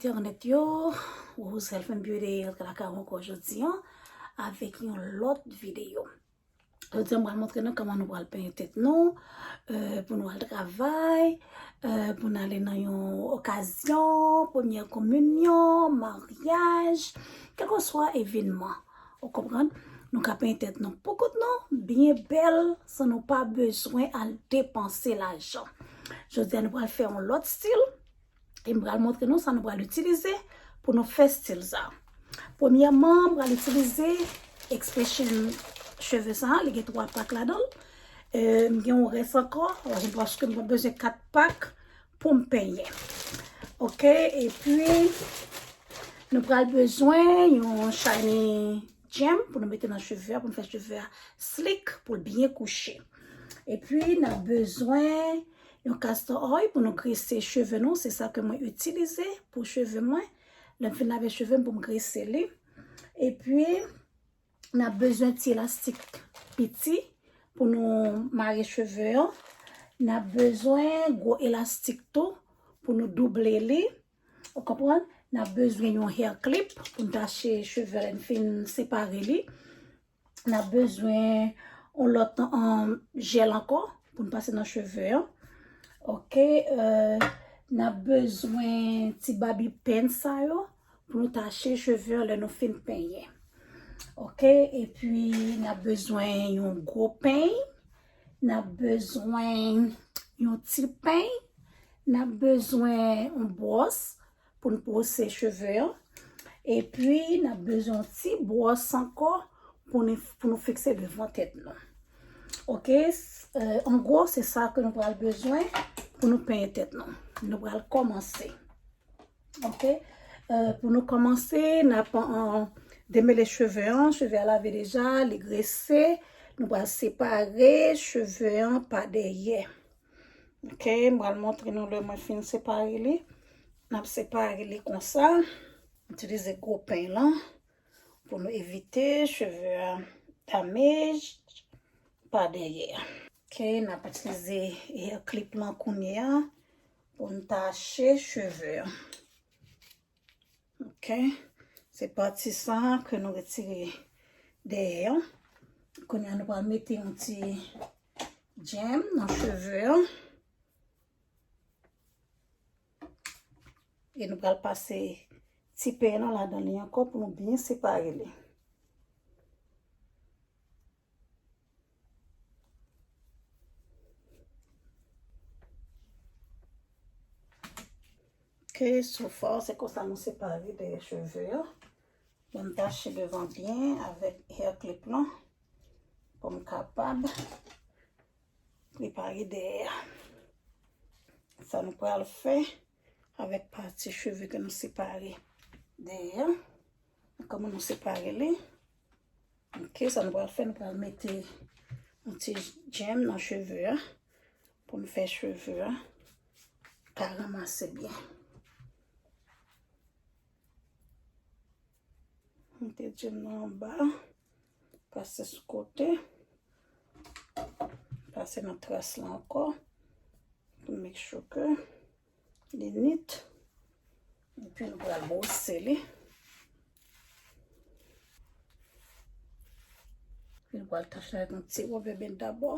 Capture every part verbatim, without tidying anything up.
Entènèt yo, Rose Health and Beauty rantre lakay ou ankò jodi a avèk yon lòt videyo. Jodi a, m pral montre nou kòman nou pral penyen tèt nou, eh, pou nou al travay, eh, pou n ale nan yon okazyon, premyè kominyon, maryaj, kèlkeswa evènman. Ou konprann? Nou ka penyen tèt nou poukont nou, byen bèl, san nou pa bezwen al depanse lajan. Jodi a, nou pral fè yon lòt stil. E m pral montre nou sa nou pral itilize pou nou fè stil sa. Premyèman, m pral itilize expression cheve sa, li gen twa pak ladan l. Eh, m gen yon rès ankò, paske m pa bezwen kat pak pou m penyen. Oke, epi nou pral bezwen yon shiny gem pou nou mete nan cheve a, pou nou fè cheve a slick, pou l byen kouche. Epi n ap bezwen yon castor oil pou nou grese cheve nou, se sa ke mwen itilize pou cheve mwen. Lè m fin lave cheve m pou m grese li. Epi n ap bezwen ti elastik piti pou nou mare cheve an. N ap bezwen gwo elastik tou pou nou double li. Ou konprann? N ap bezwen yon hair clip pou n tache cheve lè n fin separe li. N ap bezwen yon lòt, um, jèl ankò pou n pase nan cheve an. Oke, eh, n ap bezwen ti baby pin sa yo pou nou tache cheve an lè nou fin penyen. Oke, epi n ap bezwen yon gwo peny. N ap bezwen yon ti peny. N ap bezwen yon bwòs pou n bwose cheve an. Epi, n ap bezwen yon ti bwòs ankò pou nou, pou nou fikse devan tèt nou. Oke, s-, eh, an gwo, se sa ke nou pral bezwen pou nou penyen tèt nou. Nou pral kòmanse. Oke, eh, pou nou kòmanse, n ap, eh, demele cheve an. Cheve a lave deja, li grese. Nou pral separe cheve an pa dèyè. Oke, m pral montre nou lè mwen fin separe li. N ap separe li konsa. Itilize gwo peny lan pou nou evite cheve a damage pa dèyè. Oke, n ap itilize hair clip lan kounye a pou n tache cheve a. Oke, se pati sa ke nou retire dèyè an. Kounye a nou pral mete yon ti gem nan cheve a. E nou pral pase ti peny lan ladan li ankò pou nou byen separe li. Ok, so far, se konsa nou separe dèyè cheve yo. Ban m tache devan byen avèk hair clip lan pou m kapab prepare dèyè a. Sa nou pral fè avèk pati cheve ke nou separe dèyè a. Kòman nou separe li? Ok, sa nou pral fè, nou pral mete yon ti gem nan cheve a pou n fè cheve a ka ranmase byen. Mete gem nan anba, pase sou kote, pase nan tras la ankò, pou make sure ke li nit. Epi nou pral bwose li. Epi nou pral tache avèk yon ti rubber band dabò.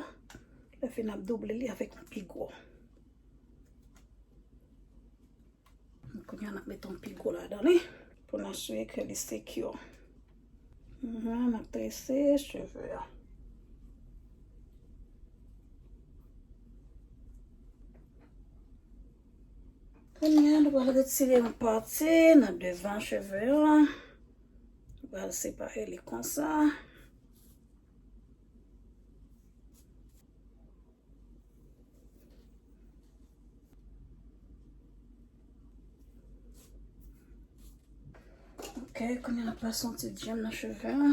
Lè fini n ap double li avèk yon pi gwo. Kounye a n ap mete yon pi gwo ladan li pou n asire ke li secure. Mhm, n ap trese cheve a. Kounye a, nou pral retire yon pati nan devan cheve a. Nou pral separe li konsa. Ok, kounye a n ap pase yon ti gem nan cheve a.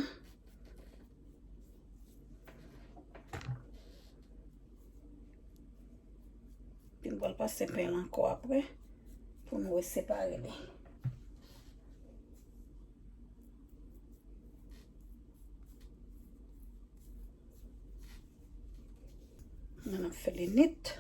Epi nou pral pase peny lan ankò apre pou nou resepare li. N ap fè li nit.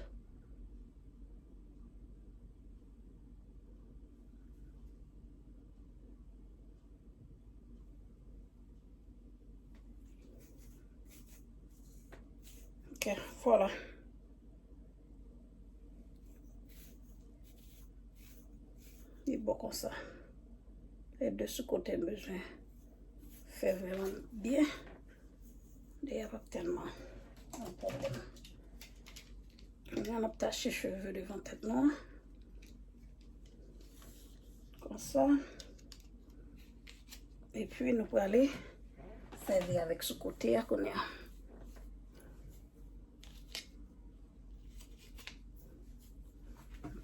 Ok, vwala. Li bon konsa. E de sou kote m bezwen fè vrèman byen. Dèyè a p ap tèlman yon pwoblèm. Kounye a n ap tache cheve devan tèt nou an. Konsa. Epi nou prale sèvi avèk sou kote a kounye a.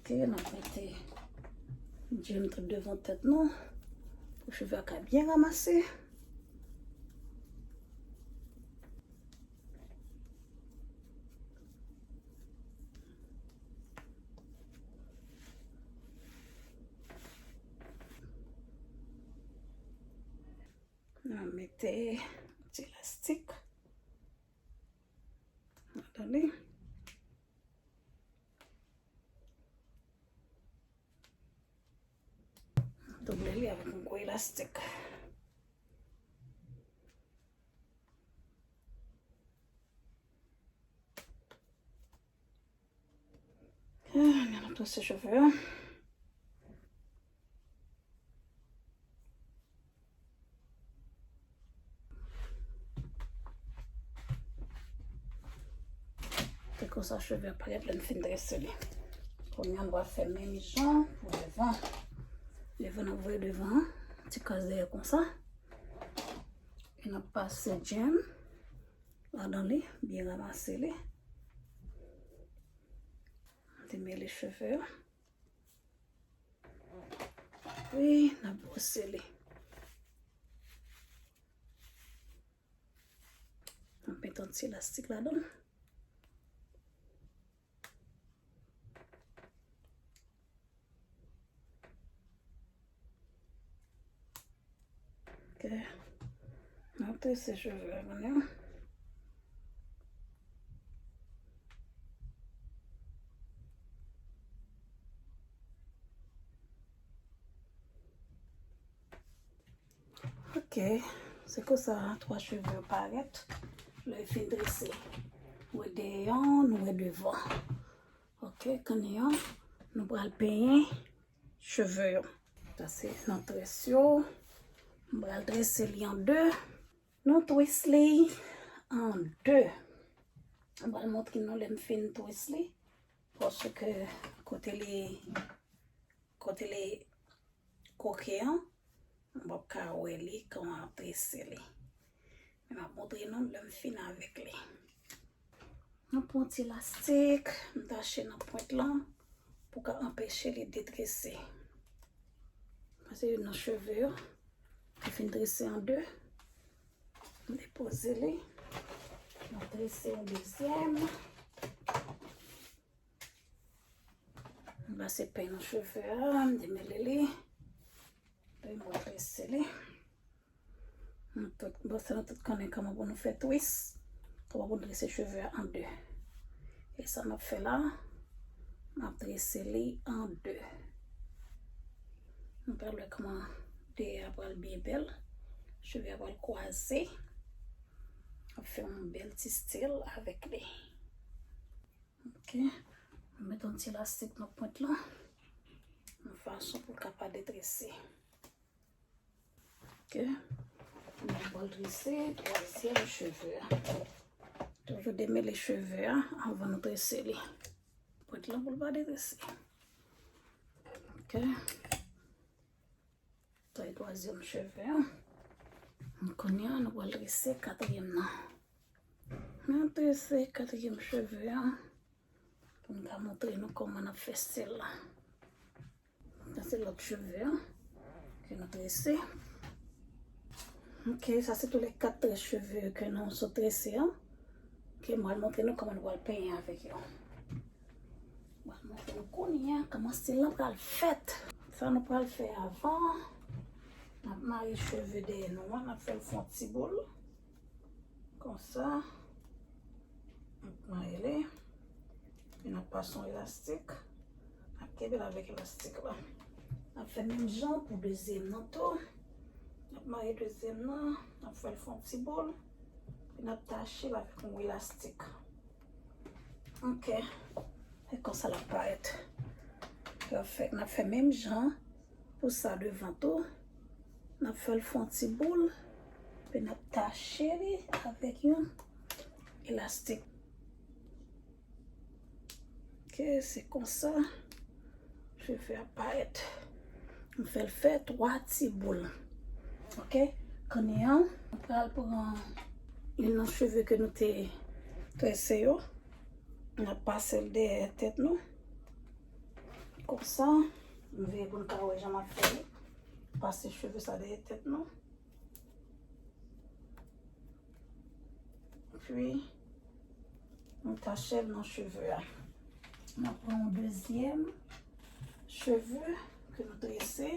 Ok, n ap mete djèm tout devan tèt nou pou cheve a ka byen ranmase. N a mete ti elastik ladan li. Double li avèk yon gwo elastik. Ah, men nou trese cheve a. Se konsa cheve a parèt lè n fin trese li. Kounye a nou va fè menm jan pou devan. Devan n ap voye devan an, ti kaz dèyè konsa. E n ap pase djèm ladan li, byen ranmase li. Demele cheve a. Wi, n ap bwose li. N ap mete yon ti elastik ladan l. Ok. N ap trese cheve a kounye a. Ok, se konsa twa cheve yo parèt. Lè yo fin trese, nou wè dèyè an, nou wè devan. Ok, kounye a, nou pral penyen cheve yo. Sa se nan tres yo. M pral trese li an de. Nou twist li an de. M pral montre nou lè m fin twist li. Paske kote li, kote li koke an, m p ap ka wè li kòman m ap trese li. Men m ap montre nou lè m fin avèk li. Mwen pran ti lastik, m tache nan pwent lan pou ka anpeche li detrese. Sa se youn nan cheve yo ki fin trese an de. M depoze li. M trese yon dezyèm. M pase peny nan cheve a, m demele li. Epi mwen trese li. Nou tout, bon, sa nou tout konnen kòman pou nou fè twist, kòman pou nou trese cheve a an de. E sa m ap fè la, m ap trese li an de. Nou pral wè kòman dèyè a pral byen bèl. Cheve a pral kwaze. Ap fè yon bèl ti stil avèk li. Ok. Mwen met yon ti lastik nan pwent lan. Yon fason pou l ka pa detrese. Ok. Mwen pral trese twazyèm cheve a. Toujou demele cheve a anvan nou trese li. Pwent lan pou l pa detrese. Ok. Sa e twazyèm cheve a. Kounye a, nou pral trese katriyèm nan. Nou trese katriyèm cheve a. Pou n ka montre nou kòman n ap fè stil la. Sa se lòt cheve a ke nou trese. Ok, sa se tou le kat très cheve ke nou sot trese an. Ok, mwen al montre nou kòman nou pral penyen avèk yo. Mwen al montre nou kounye a kòman stil la pral fèt. Sa nou pral fè avan, n ap mare cheve dèyè nou an, n ap fè l fè yon ti boul. Konsa. N ap mare li. Epi n ap pase yon elastik. N ap kenbe l avèk elastik la. N ap fè menm jan pou dezyèm nan tou. N ap mare dezyèm nan. N ap fè l fè yon ti boul. Epi n ap tache l avèk yon elastik. Ok. E konsa l ap parèt. N ap fè, n ap fè menm jan pou sa devan tou. N ap fè l fè yon ti boul. Epi n ap tache li avèk yon elastik. Ok, se konsa cheve a parèt. M fè l fè twa ti boul. Ok, kounye a, nou pral pran youn nan cheve ke nou te trese yo. N ap pase l dèyè tèt nou. Konsa, m vire pou n ka wè jan m ap fè li. Pase cheve sa dèyè tèt nou. Epi, nou tache l nan cheve a. N ap pran yon dezyèm cheve ke nou trese.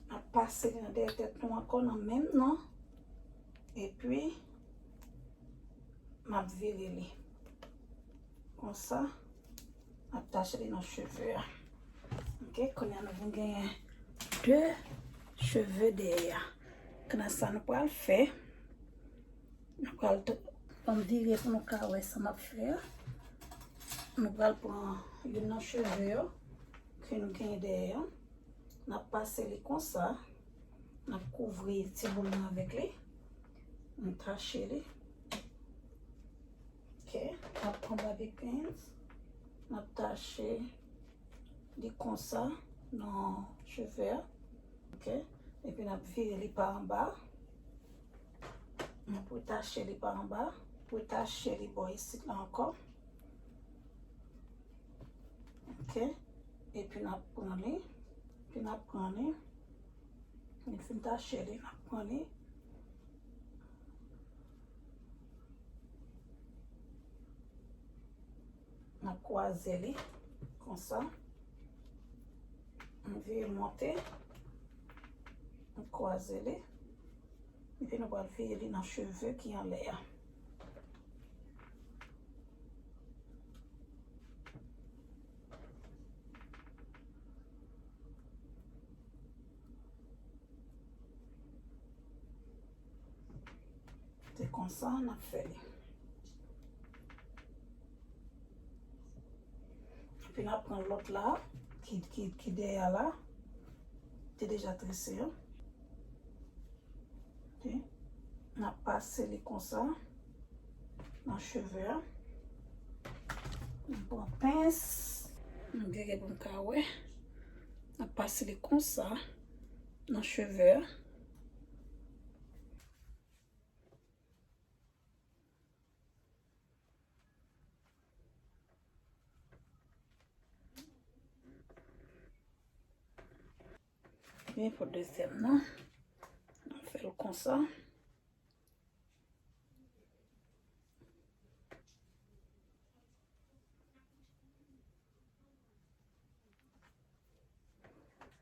N ap pase li nan dèyè tèt nou ankò nan menm nan. Epi, n ap vire li. Konsa, n ap tache li nan cheve a. Ok, kounye a nou vin genyen de cheve dèyè a. Kounye a sa nou pral fè, nou pral t-, ban m vire pou nou ka wè sa m ap fè a. Nou pral pran youn nan cheve yo ke nou genyen dèyè a. N ap pase li konsa. N ap kouvri ti boul nan avèk li. N tache li. Ok. N ap pran bobby pins. N ap tache li konsa nan cheve a. Ok. Epi n ap vire li pa anba. N ap retache li pa anba. Retache li bò isit la ankò. Ok. Epi n ap pran li. Epi n ap pran li. N fin tache li, n ap pran li. N ap kwaze li konsa. N vire l monte. N kwaze li. Epi nou pral vire li nan cheve ki anlè a. Se konsa n ap fè li. Epi n ap pran lòt la, ki, ki, ki dèyè a la, te deja trese an. Ok. N ap pase li konsa nan cheve a. M pran pens. M vire pou m ka wè. N ap pase li konsa nan cheve a. Vin pou dezyèm nan. N ap fè l konsa.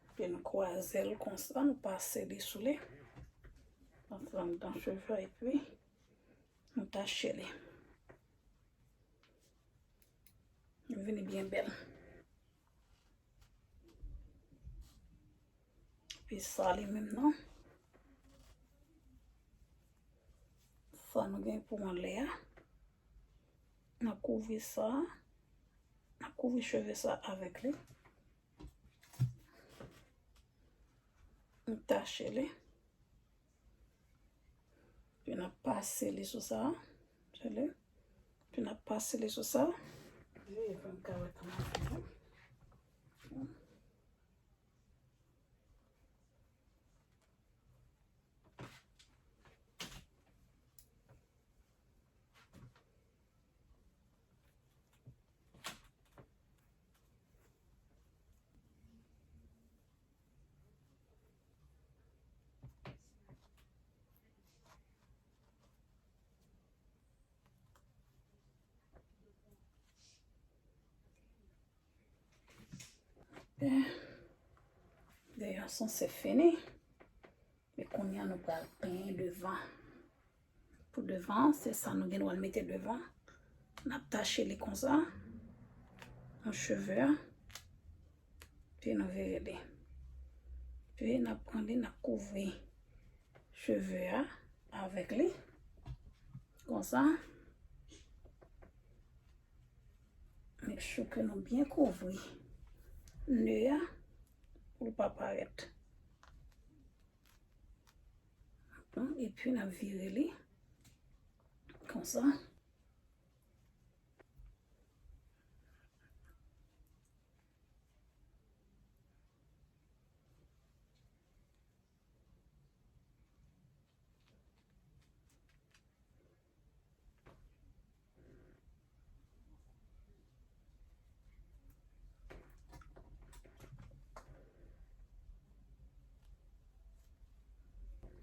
Epi nou kwaze l konsa, nou pase li sou li. Antre anndan cheve a, epi nou tache li. Li vini byen bèl. Epi sa li menm nan. Sa nou gen pou anlè a. N ap kouvri sa. N ap kouvri cheve sa avèk li. N tache li. Epi n ap pase li sou sa. Tande? Epi n ap pase li sou sa. Veye pou n ka wè kòman l fè. Dèyè a sanse fini. E kounye a nou pral penyen devan. Pou devan an, se sa nou gen dwa mete devan. N ap tache li konsa. Nan cheve a. Epi nou vire li. Epi n ap pran li, n ap kouvri cheve a avèk li. Konsa. Make sure ke nou byen kouvri nè a pou l pa parèt. Epi n ap vire li konsa.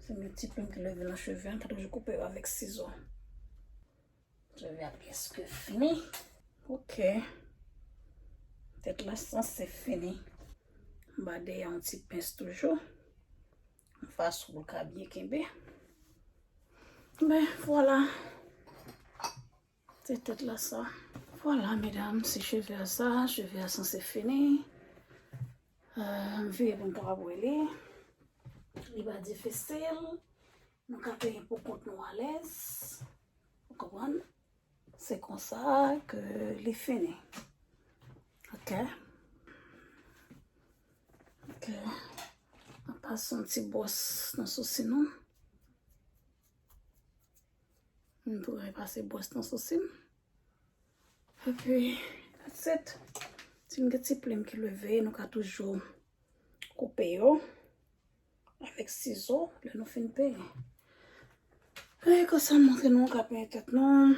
Si m gen ti plim ki leve nan cheve a, m ka toujou koupe yo avèk sizo. Cheve a prèske fini. Ok. Tèt la sanse fini. M ba dèyè yon ti pens toujou. Yon fason pou l ka byen kenbe. Ben, vwala. Se tèt la sa. Vwala, medam, se cheve a sa. Cheve a sanse fini. Euh, m vire pou m kapab wè li. Li pa difisil. Nou ka penyen pou kont nou alèz. Ou konprann? Se konsa ke li fini. Ok. Ok. An pase yon ti bwòs nan sousi nou. M tou repase bwòs nan sousi m. Epi, that's it. Si n gen ti plim ki leve, nou ka toujou koupe yo avèk sizo lè nou fin penyen. E konsa m montre nou, nou ka penyen tèt nou.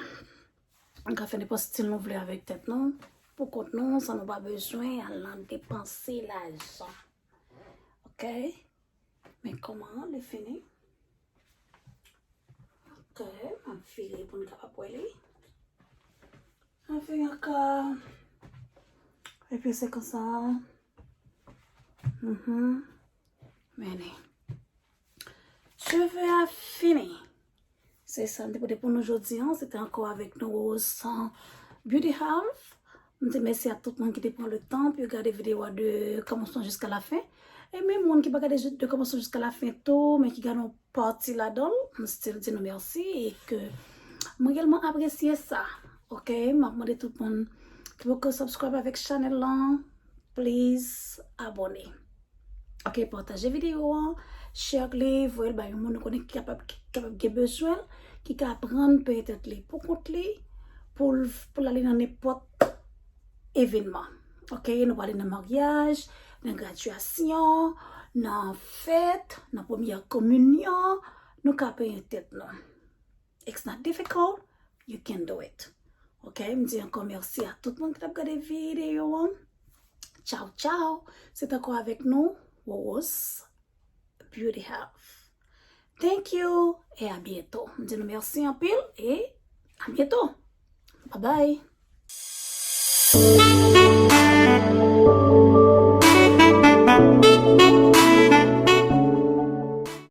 Nou ka fè nenpòt stil nou vle avèk tèt nou. Pou kont nou, san nou pa bezwen al nan depanse lajan. Ok? Men kòman li fini? Ok, m ap vire pou n kapab wè li. Anfen, ankò. Epi se konsa. Mhm. Men li. Cheve a fini. Se sa m te pote pou nou jodi a. Se te ankò avèk nou Rose Beauty Health. M di mèsi a tout moun ki te pran le tan pou yo gade videyo a de kòmansman jiska la fen. E menm moun ki pa gade de kòmansman jiska la fen tou, men ki gade yon pati ladan l, m still di nou mèsi e ke mwen reyèlman apresye sa. Ok, m ap mande tout moun ki poko subscribe avèk chanèl lan, please abòne. Ok, pataje videyo an, share li, voye l ba yon moun nou konnen ki kapab, ki kapab gen bezwen l, ki ka aprann peye tèt li pou kont li, pou l, pou l ale nan nenpòt evènman. Ok, nou prale nan maryaj, nan gradyasyon, nan fèt, nan premyè kominyon, nou ka penyen tèt nou. It's not difficult, you can do it. Ok, m di ankò mèsi a tout moun ki t ap gade videyo an. Tchaw, tchaw. Se t ankò avèk nou, Rose Beauty Health. Thank you e a byento. M di nou mèsi anpil e a byento. Bye bye.